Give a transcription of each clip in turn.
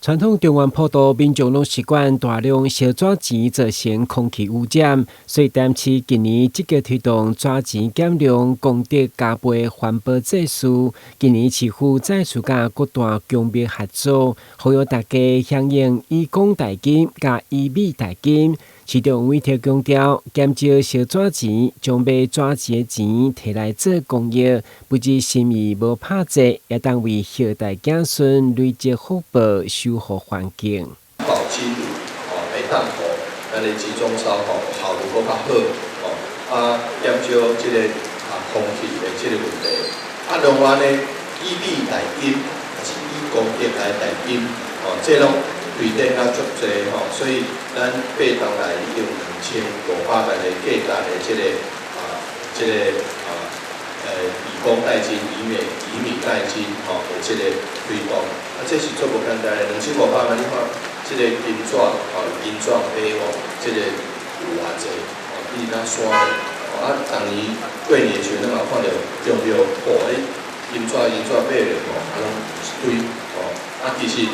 傳統中元普渡民眾攏習慣大量燒紙錢，造成空氣污染，所以台南市近年積極推動紙錢減量、功德加倍環保祭事。今年市府再次佮各大宮廟合作，呼籲大家響應以工代金佮以米代金。市長委託強調，減少燒紙錢，將買紙錢的錢提來做公益，不止心意無拍折，也當為後代子孫累積福報，守護環境。保紀錄哦，會當予咱的集中燒吼效率閣較好哦，啊減少這个空氣的這个問題。啊，另外呢，以米代金，抑是以功德來代金，哦，這攏推展較足濟吼，所以咱8冬來已經2500萬的價值的這个以工代金、以米代金吼的這个推動，啊，這是足無簡單的，2500萬，你看這个金紙吼、銀紙買吼，這个有偌濟，哦，比咱山咧，啊，逐年過年的時陣，咱嘛看著宮廟，哦，欸，金紙銀紙買咧吼，啊，攏一堆，吼，啊，其實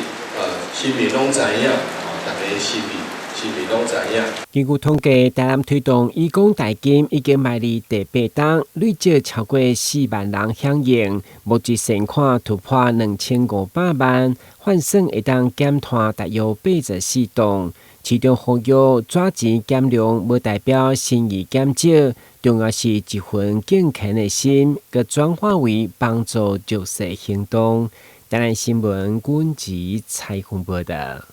神明攏知影，吼，逐家心意，神明攏知影。根據統計，台南推動以工代金已經邁入第八冬，累計超過4萬人響應，募集善款突破2500萬，換算會當減碳大約84噸。市長呼籲紙錢減量，無代表心意減少，重要是一份敬虔的心，閣轉化為幫助弱勢行動。台南新聞阮子採訪報道。